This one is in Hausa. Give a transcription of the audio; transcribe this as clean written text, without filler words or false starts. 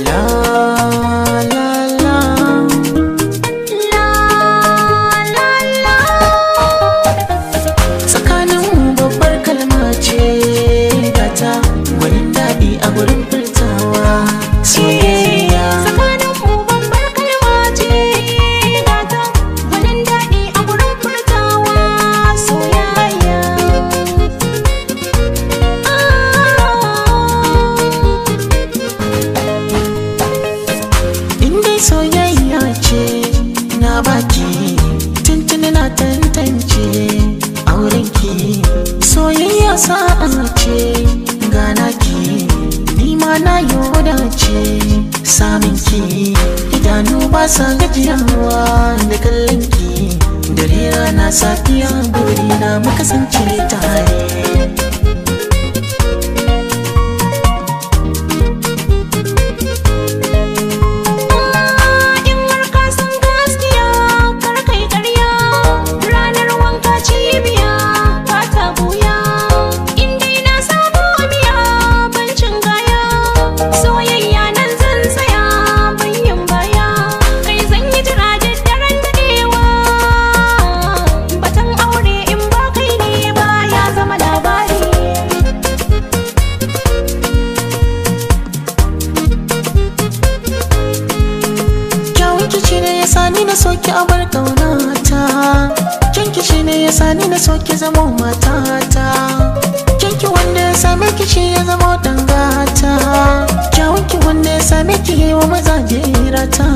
La la la. La la la. Tsakaninmu babbar kalma ce gata, gwanin daɗi a gurin furtawa soyayya. Tsakaninmu babbar kalma ce gata, gwanin daɗi a gurin furtawa soyayya. In dai soyayya ce na baki, tuntuni na tantance aurenki. Soyayya sa'a ce gana ki, ni ma na yoda ce samun ki. Idanu ba sa gajiyawa da kallon ki, dare rana safiya burina mu kasance tare. In har ka san gaskiya, kar kai ƙarya. Ranar wanka cibiya ba ta buya. In dai na samu miya, ban cin gaya. Soyayya nan zan tsaya, ban yin baya. Kai zan yi jira daren daɗewa. Batun aure in ba kai ne ba ya zama labari. Kyawun kici ne ya sani na soki a bar kaunata. Kyan kishi ne ya sani na soki zamo matata. Kyanki wanda ya same kishi ya zamo dangata. Kyawun ki wanda ya same ki yi wa mazaje rata.